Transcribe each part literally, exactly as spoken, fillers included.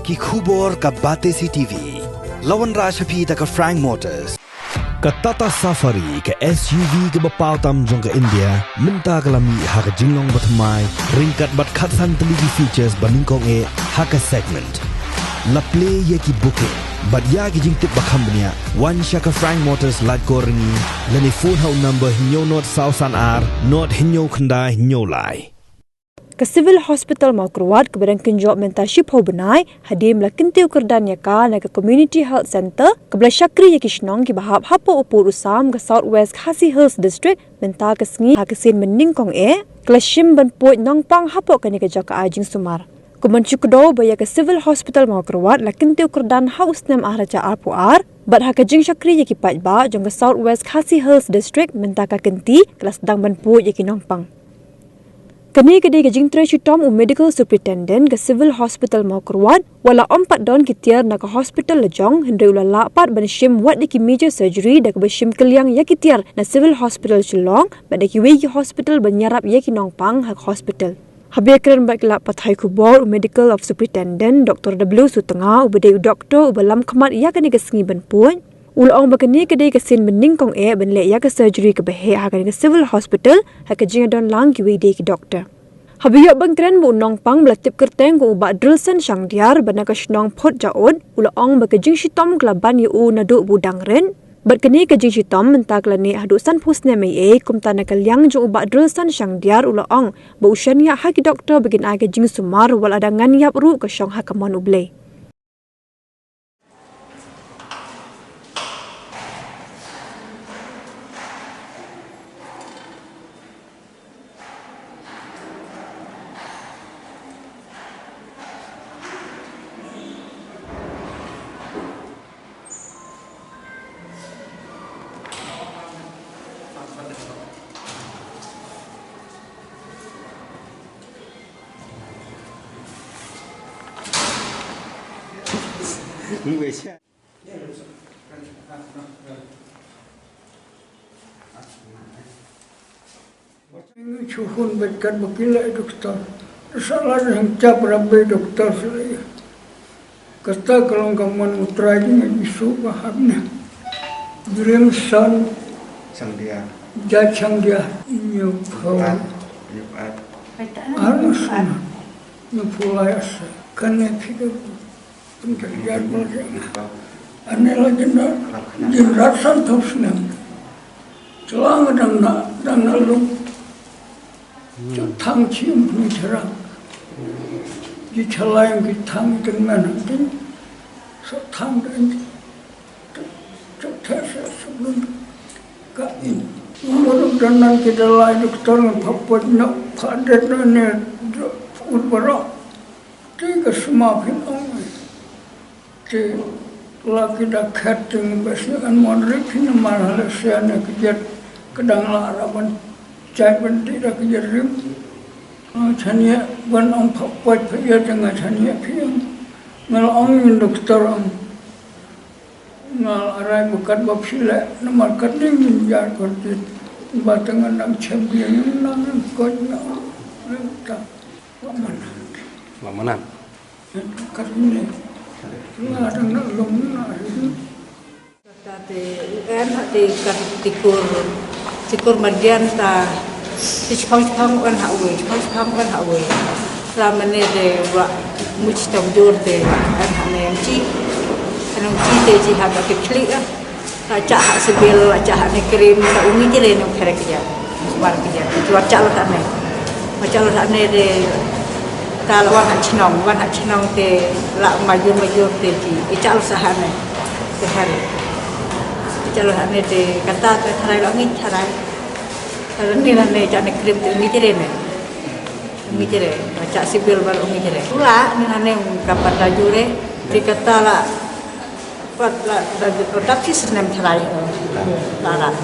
Ki khubor ka Batesi T V. La wanrah sha phi da ka Frank Motors. Ka Tata Safari, ka S U V kaba paw tam jong ka India, mynta ka la mih ha ka jinglong bathymmai, ryngkat bad khatsan tylli ki features ba nyngkong eh ha ka segment. La plie ïa ki booking bad ïa ki jingtip ba kham bniah, wan sha ka Frank Motors Laitkor Ryngi, lane phone ha u number hynñiew nod saw san ar nod hynñiew khyndai hynñiew lai. Ka Civil Hospital Mawkyrwat kaba dang kynjoh mynta shiphew bnai, hadien ba la kyntiew kyrdan ïa ka na ka Community Health Centre kaba la shakri ïa ki shnong kiba hap hapoh u pud u sam ka South West Khasi Hills District, mynta ka sngi ha ka sien mynnyngkong eh ka la shim ban puid nongpang hapoh kane ka jaka ai jingsumar. Kum ban shu kdew ba ïa ka Civil Hospital Mawkyrwat la kyntiew kyrdan ha u snem ar hajar arphew ar bad ha ka jingshakri ïa ki paidbah jong ka South West Khasi Hills District, mynta ka kynti ka la sdang ban puid ïa ki nongpang. Kane ka dei ka jingtrei shitom u Medical Superintendent ka Civil Hospital Mawkyrwat, wat la ym pat don ki tiar na ka hospital la jong, hynrei u la lah pat ban shim wat da ki major surgery da kaba shim kylliang ïa ki tiar na Civil Hospital Shillong bad da kiwei ki hospital ban ïarap ïa ki nongpang ha ka hospital. Haba ïakren bad ki lad pathai khubor, u Medical of Superintendent Doctor W Sutnga, uba dei u doktor uba lam khmat ïa kane ka sngi ban puid, u la ong ba kane ka dei ka sien mynnyngkong eh ban leh ïa ka surgery kaba heh ha kane ka Civil Hospital ha ka jingdon lang kiwei de ki doktor. Haba ïoh ban kren bad u nongpang ba la tip kyrteng kum u Bah Drilson Shangdiar bad na ka shnong Phutjaud, u la ong ba ka jingshitom ka la ban ïa u naduh ba u dang rit. Bad kane ka jingshitom mynta ka la neh haduh sanphew snem ei ei, kumta na ka liang jong u Bah Drilson Shangdiar u la ong ba u shaniah ha ki doktor ba kin ai ka jingsumar wat la da ngan ïap ruh ka shong ha ka mon U Blei. Ngi shu hun bad katba ki leh doktor. Sa la dang jop rab doktor sa la ïa. Kata ka long ka mon U Trai jong ngi Jisu ba hap ne. Drilson Shangdiar. Jait Shangdiar. Hynñiewphew. Pat. Hynñiewphew. Ar snem. Hynñiewphew lai ar snem. Kane phi ka Pynjah ïa bor ïa nga. Ane la jin da, jin da san thong snem. Chwa nga dang na, dang na lum. Chwa thang chi um pynjah. Ji chalai ki thang teng man ding. So thang ding. Chwa the se se lum. Ka in. Mo dang nan ki da lai doktor ngan pha poi no, pha det no ne, ut baroh. Te ka sma phin ong. Te la ki da khet te ngi ba shu an mon ri phin namar ha la sia ne ka jet ka dang la ra ban chai ban ti da ka jet rim. Nga chania ban ong pha poi pha jet nga chania phi ong. Nga la ong ngi doktor ong. Nga la rai ba kat ba phi leh namar kat ding ngi jar kor tit. Ba te nga nang chem biang nang nang koj nga ong. Nang ta. Wa manan. Wa manan. Kat ni. Nga dang na long na ri. Kata te u en ha te kat ti kur. Ti kur madian ta. Ti chpang chpang u en ha uwei. Chpang chpang u en ha uwei. La mane te wa much tam jor te wa en ha ne chi. En chi te chi ha ba ke chli ah. La chah ha sibil, la chah ha ne krim, la u ngi jire ne u khere kja. War kja. War chah lo ha ne. War chah lo ha ne de, ta la wan ha chnong, wan ha chnong te la majur majur te ji. I chah lo sa ha ne. Te hari. I chah lo ha ne te kata te tharai lo ngi tharai. Kalau ni la ne chah ne krim te u ngi jire ne. U ngi jire. War chah sibil bal u ngi jire. Ula ni la ne ka pata jure. Te kata la Pat la, la, la dap shi snem tharai, eh, la rat.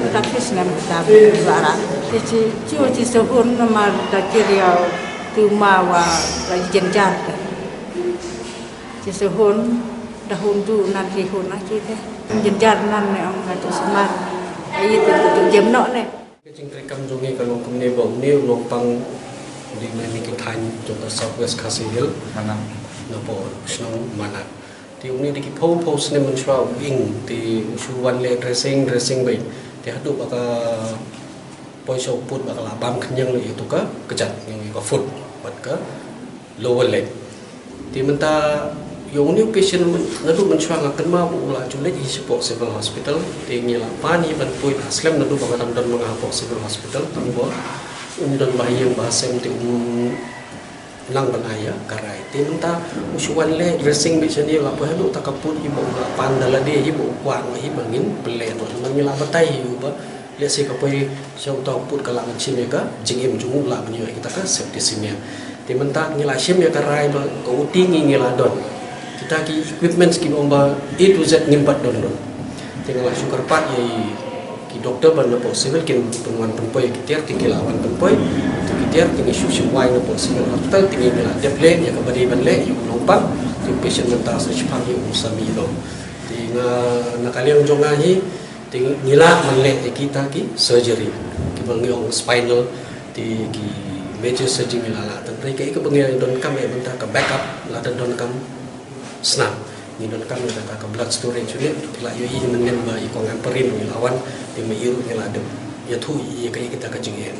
La dap shi snem kata la rat. Te chi, chi, chi sahun namar da kiri au tu ma wa la jynjar te. Chi sahun da hun tu nan ki hun na ki te. Jynjar nan ne ong na tu smar. Ai tu tu jem no ne. Ka jingtrei kam jong ngi ka long kumne ba une u nongpang u dei na une ki thaiñ jong ka South West Khasi Hills. Manang. Por shnong Manat. Te une da ki phew phew snem mynshuwa u ing te u shu wan leh dressing, dressing beit. Te haduh ba ka poi sha u pud ba ka la bam khñiang ïa tu ka kjat, ïa ka foot bad ka lower leg. Te mynta ïa une u patient naduh mynshuwa nga kynmaw ba u la ju leit hi shapoh Civil Hospital. Te ngi la pan hi ban poi, la slem naduh ba nga dang don ma nga hapoh Civil Hospital. Tang ba um don ba ha ïing ba ha sem te um nang ban ai ïa ka rai. Te mynta u shu wan leh dressing beit shane, la poi haduh ta ka pud hi ba u la pan da lade hi ba u kwah noh hi ba ngin pynleh noh. Namar ngi la batai hi u ba lehse ka poi sha uta u pud ka lah ban shim ïa ka jingim jong u, lah ban ïoh ïa kita ka septicemia. Te mynta ngi la shim ïa ka rai ba ka uti ngi, ngi la don kita ki equipments ki ong ba A to Z ngim pat don don. Te nga la shu kyrpad ïa ki doktor ba napoh Civil kin pynwan pynpoi ïa ki tiar, te ki la wan pynpoi ïa ki tiar. Te ngi shu shim wai napoh Civil Hospital, te ngi la dep leh ïa kaba dei ban leh ïa u nongpang. Te u patient mynta sa shiphang ïa u sa mih noh. Te nga, na ka liang jong nga hi, te ngi lah ban leh ïa kita ki surgery kiba ngi ong spinal, te ki major surgery ngi la lah. Tang hynrei kaei kaba ngi donkam ïa mynta ka backup, lada donkam snam. Ngi donkam ïa kata ka blood storage unit, phi la ïohi mynnin ba i kong Ampareen ngi la wan, te ma i ruh ngi la dep ïathuh ïa kaei kita ka jingeh.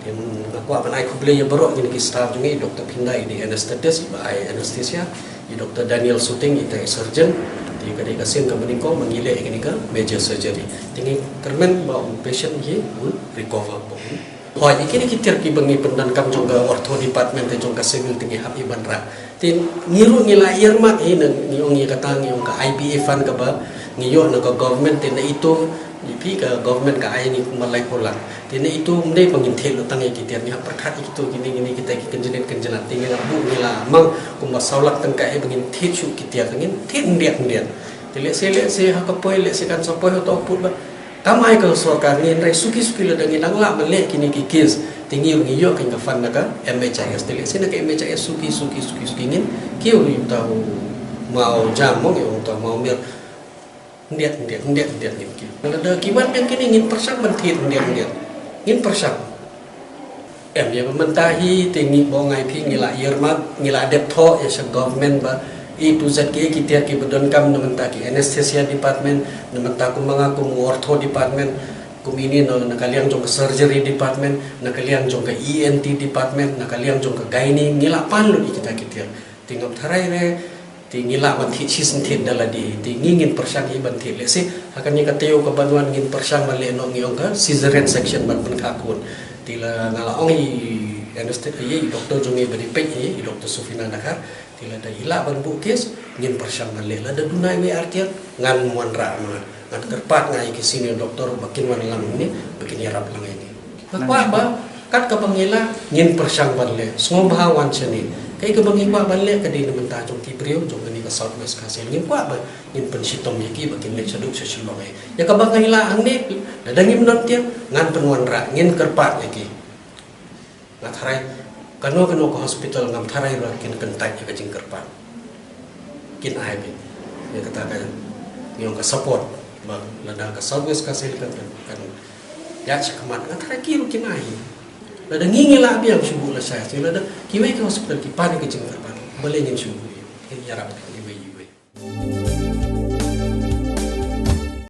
Te nga kwah ban ai khublei ïa baroh kine ki staff jong ngi, Doctor Phinda i dei anesthetist, ba ai anesthesia, i Doctor Daniel Suting i dei surgeon. Te ka dei ka sien kaba nyngkong ba ngi leh ïa kane ka major surgery. Te ngi kyrmen ba u patient hi un recover ba un Hooid, ïa kine ki tiar kiba ngi pyndonkam jong ka ortho department te jong ka civil te ngi hap ïa ban rah. Te ngi ruh ngi la earmark hi, ngi ong ïa kata ngi ong ka I P A fund kaba ngi ïoh na ka government, te na itu ngi phi ka government ka ai ngi kumba laiphew lak. Te na itu ym dei ba ngin thied lut tang ïa ki tiar, ngi hap pyrkhat ïa kito kine kine kita ki kynjnit kynjnat. Te ngi la buh, ngi la mang kumba saw lak tyngka ïa ba ngin thied shuh ki tiar, te ngin thied khyndiat khyndiat. Te lehse lehse ha ka poi, lehse kan sa poi ha uta u pud ba Kam ai ka sorkar ngi, hynrei suki suki lada ngi dang lah ban leh kine ki case, te ngi ngi ïoh kane ka fund na ka M H I S, te lehse na ka M H I S suki suki suki suki ngin kiew ïa uta u maw jam mo, ïa uta u maw mier. Khyndiat khyndiat khyndiat khyndiat ngin kiew. Lada ki wan biang kine ngin pyrshang ban thied khyndiat khyndiat. Ngin pyrshang. Em, ïa ba mynta hi te ngi, ba nga ong ïa phi, ngi la earmark, ngi la dep thoh ïa sha government ba A to Z kiei ki tiar kiba donkam na mynta ki anesthesia department, na mynta kum ma nga kum ortho department, kum ine na, na ka liang jong ka surgery department, na ka liang jong ka E N T department, na ka liang jong ka gynae, ngi la pan lut ïa kita ki tiar. Te ngam tharai re, te ngi lah ban thied shisien thied da lade, te ngi ngin pyrshang hi ban thied. Lehse ha kane ka taïew kaban wan ngin pyrshang ban leh noh, ngi ong ka cesarean section ban pynkhih khun. Te la nga la ong ïa i anesthesia, ïa i doktor jong ngi ba dei peit, ïa i doktor Sufina Dkhar. Te lada i lah ban buh case ngin pyrshang ban leh, lada duna iwei ar tiar ngan wanrah ma nga. Ngan kyrpad nga ïa ki senior doktor ba kin wan lang hangne ba kin ïarap lang ïa ngi. Nga kwah ba kat kaba ngi lah ngin pyrshang ban leh. Sngewbha wan shane. Kaei kaba ngi kwah ban leh ka dei na bynta jong ki briew jong kane ka South West Khasi Hills. Ngi kwah ba ngin pynshitom ïa ki ba kin leit shaduh sha Shillong. Ïa kaba ngi lah hangne, lada ngim don tiar ngan pynwanrah, ngin kyrpad ïa ki. Nga tharai kano kano ka hospital, ngam tharai ruh kin kyntait ïa ka jingkyrpad. Kin ai beit ïa kata ka, ngi ong ka support ba lada ka South West Khasi Hills kan, kan ïaid shakhmat, nga tharai ki ruh kin ai. Lada ngi ngi lah biang shu buh lashai, lada kiwei ki hospital ki pan ïa ka jingkyrpad, balei ngin shu buh? Ngin ïarap.